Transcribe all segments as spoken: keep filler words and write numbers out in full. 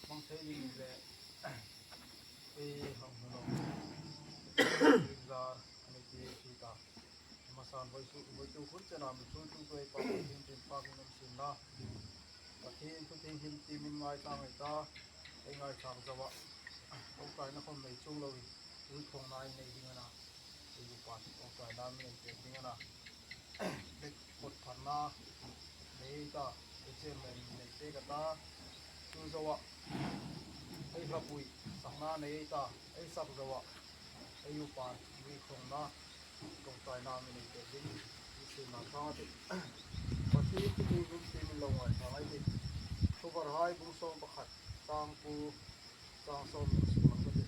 Hmang thei ding le, ei hang hmu lo. Zar, ani ti si ta. Masan voi su, voi tu hun chena mi thu tu tu ei pa tin tin pa min sin la. Pathien thu tin hin ti min ngai ta ngai ta. Ei ngai chang zawa. Ko kai na khom nei chung lo. Ui khong nai nei ding ana. Ei bu pa ko kai na mi nei ding ana. Bek kot pharna nei ta, ei chairman nei te ka ta, chu zawa, ei hlapui sakna nei ta, ei sak zawa, ei upa, mi khongna, kong taina mi nei te ding, mi sina thang a ti. Pathien thu tin hun ti min lo ngai thang ai ti. Thuvarhai bung sawm pakhat, chang ku, chang sawm suk lang ka ti.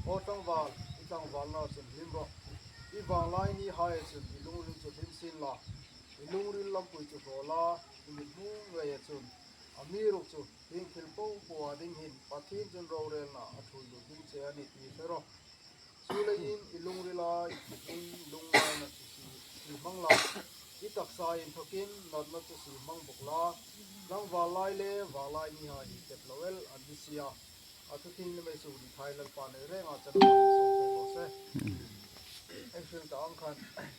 Aw tlangval, i tlangvalna chun hlim rawh. I vanglai nihai chun i lungril chu hlim sin la. I lungril lampui chu hraw la, i mithmua ngei a chun. Amiruokchu, hieng thil popo a ding hin, Pathien chun rorelna a ṭhuoi lut ding che a nih ti hre rawh. Chuleiin i lungrila i hlim lungngaina chu sie, sie hmang la. I taksa inthokin natna chu sie hmang bawk la. Tlangval lai le vanglai nihai hi tep lo el an ni si a. A thu tin le mai su ni thai Lalpa nei renga chan sawm thei raw se. Ei hril ta ang khan,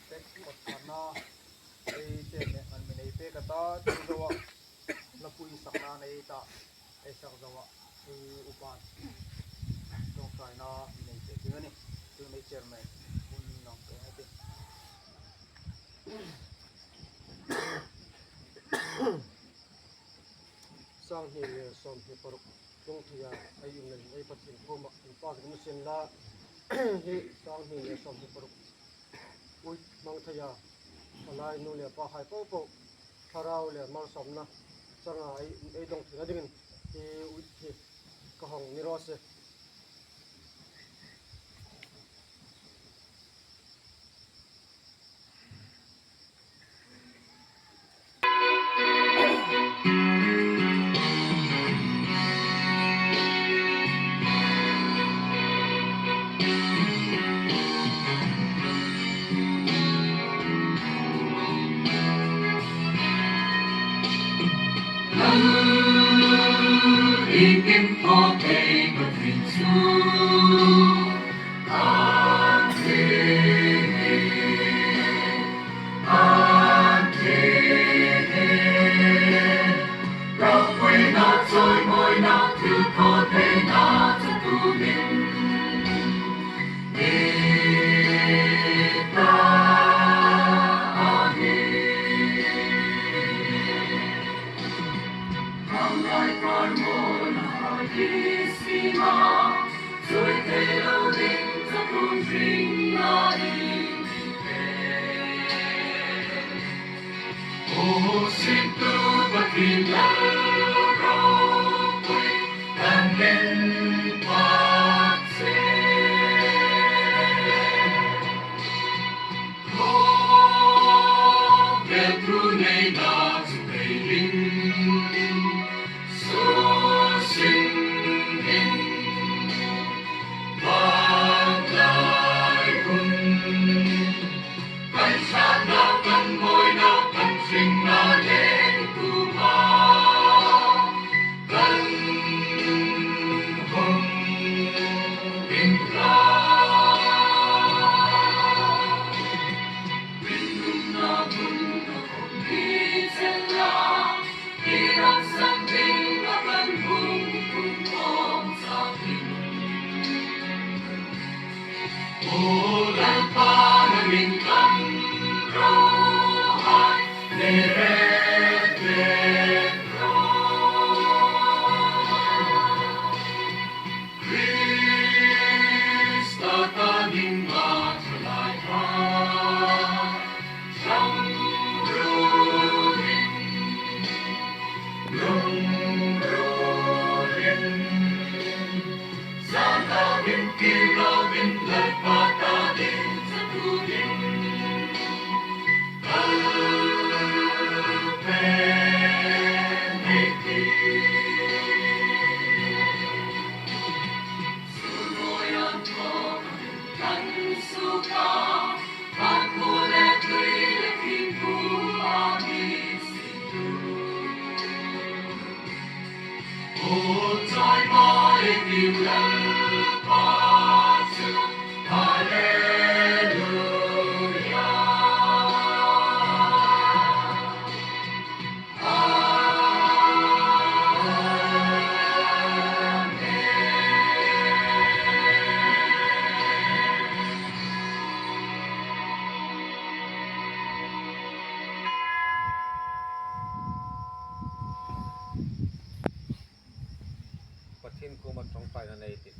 tek kot khanna, ei te ne an mi nei pek a ta, chu zawa. Hlapui sakna nei ta, ei sak zawa, ei upan. Ṭawngṭaina mi nei pek ding a nih. Chu nei chairman hun nang pek a ti. Sanghni le sawmhni paruk tlung thei a, ei um le ei Pathien kuoma inpak ding ni sin la, hi sanghni le sawmhni paruk uit hmang thei a, a lai nu le pahai popo, thlarau le malsawmna changa ei, ei dawng theina dingin hi uit hi ka hawng ni raw se. Ṭawngṭaina nei ti.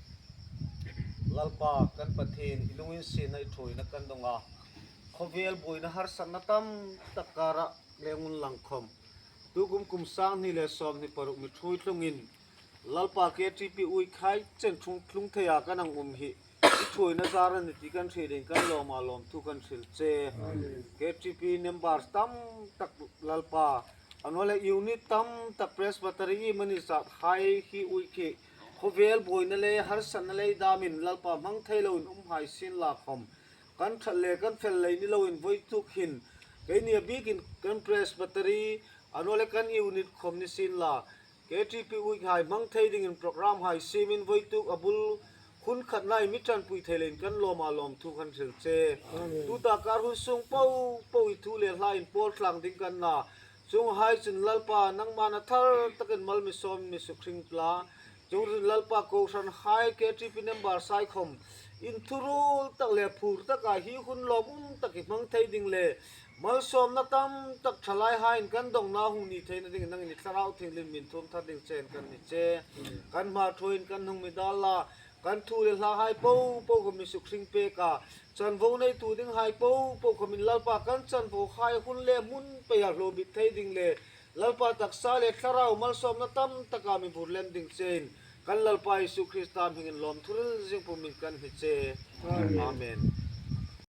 Lalpa kan Pathien, i lunginsietna, i ṭhuoina kan dong a, khawvel buoina harsatna tam tak kara leng un lang khawm, tu kum kum sang hni le sawmhni paruk mi ṭhuoi tlungin Lalpa, KTP uikhai chen ṭhung tlung theia kan hang um hi i ṭhuoina zar a ni ti kan hriet ding kan lawm a, lawmthu kan hril che. KTP members tam tak Lalpa, a naw leh unit tam tak Presbytery i mani zat hai hi uikhi khawvel buoina le harsatna le damin Lalpa hmang thei loin um hai sien la khawm, kan ṭhat le kan fel lei ni loin voituk hin keini a bikin kan Presbytery a naw leh kan unit khawm ni sien la, KTP uikhai hmang thei dingin program hai siemin voituk a bul hun khatna i mi ṭanpui thei leiin kan lawm a, lawmthu kan hril che. Tuta kar hun sung po po i thu le hla inpawl tlang ding kan na. Chuonghai chun Lalpa, nangma na thar takin mal mi sawm mi suk hring la. Chuongchun Lalpa, kohranhai, KTP membershai khawm inthuruol tak le phur taka hi hun lawmum tak i hmang thei ding le malsawmna tam tak ṭhalaihaiin kan dongna hung ni theina dingin nangin i Thlarau Thienghlim mi inthuom thar ding chen kan ni che. Kan hma ṭhuoiin kan hung mi dal la, kan thu le hlahai po po khawm mi suk hring pek a, chanvo neitu dinghai po po khawmin Lalpa, kan chanvohai hun le hmun peia hlawbit thei ding le Lalpa, taksa le thlarau malsawmna tam taka mi bur lem ding chein kan Lalpa Isu Krista hmingin lawmthu hril zing pumin kan hni che. Amen.